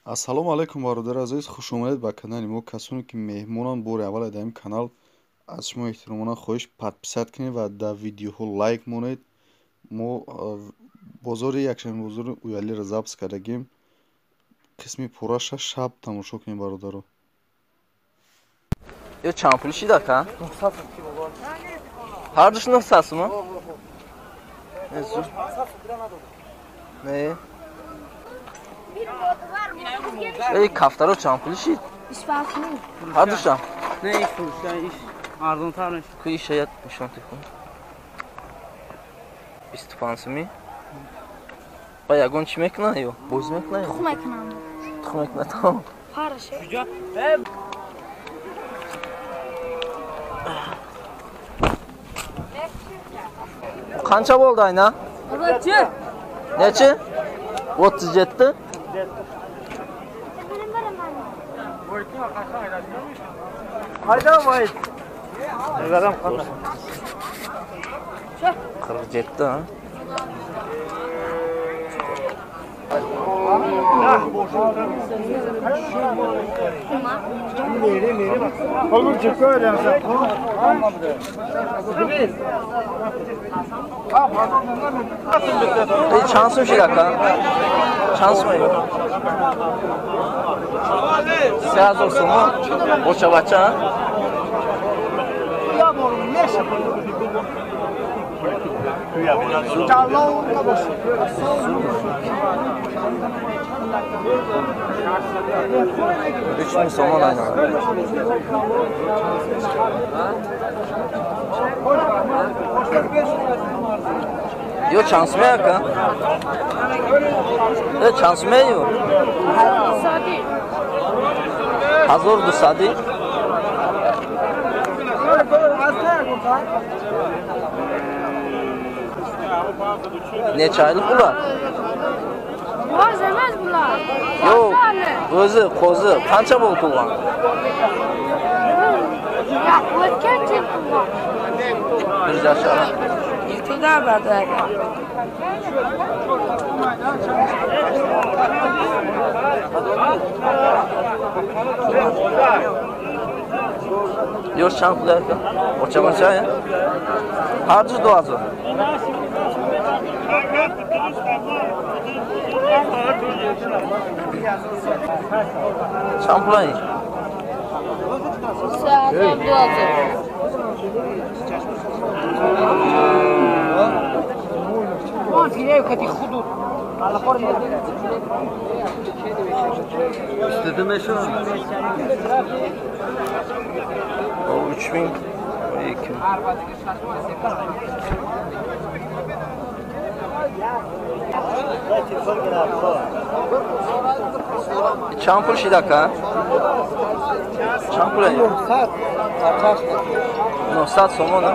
Ассалому алайкум, бародари азиз, хуш омадед ба канали мо. Касоне ки меҳмонанд бори аввал дар ин канал, аз шумо эҳтиромона хоҳиш подписать кунед ва дар видеоҳо лайк монед. Мо бозори якшанбе бозори Уялиро запис кардагим. Қисми пурраша шаб тамошо кунед, бародаро. Ё чанд пул шида ка? Ҳар душ 900 сум? Не. Эй, кафтаро чанд пул шид? 25 сум. Ҳар душам? Не, иш фурӯшта, иш арзонтар мешад. Ку иша як нишон тикун. 25 суми? Ба ягон чӣ мекунад ё? Бозӣ мекунад? Тухм мекунам. Тухм мекунад, тамом. Параше. Qancha bo'ldi aynan? 37. Nechi? 37? Qayda voy? Nimadan qanday? 47, ha? Эй, чанд сум шид ака? Чанд сум? 3000 сум? Боча бача? Üç ming сомон айнан. Ё чанд суме ака? Э, чанд суме ё? 1200. Necha oylik ular? Qo'zi emas bular. Yo'q, o'zi qo'zi. Qancha bo'ldi tug'gan? Ya, o'tgan yil tug'gan. Bir yashar. YouTube'da vardı aka. Yo'q, чанд pul aka? Ocha-mocha ya? Har dush 2000. Чанд пул ай? 2000. O 3000, 2000. Чанд пул шид ака? Чанд пул ай? 900 сомон, а?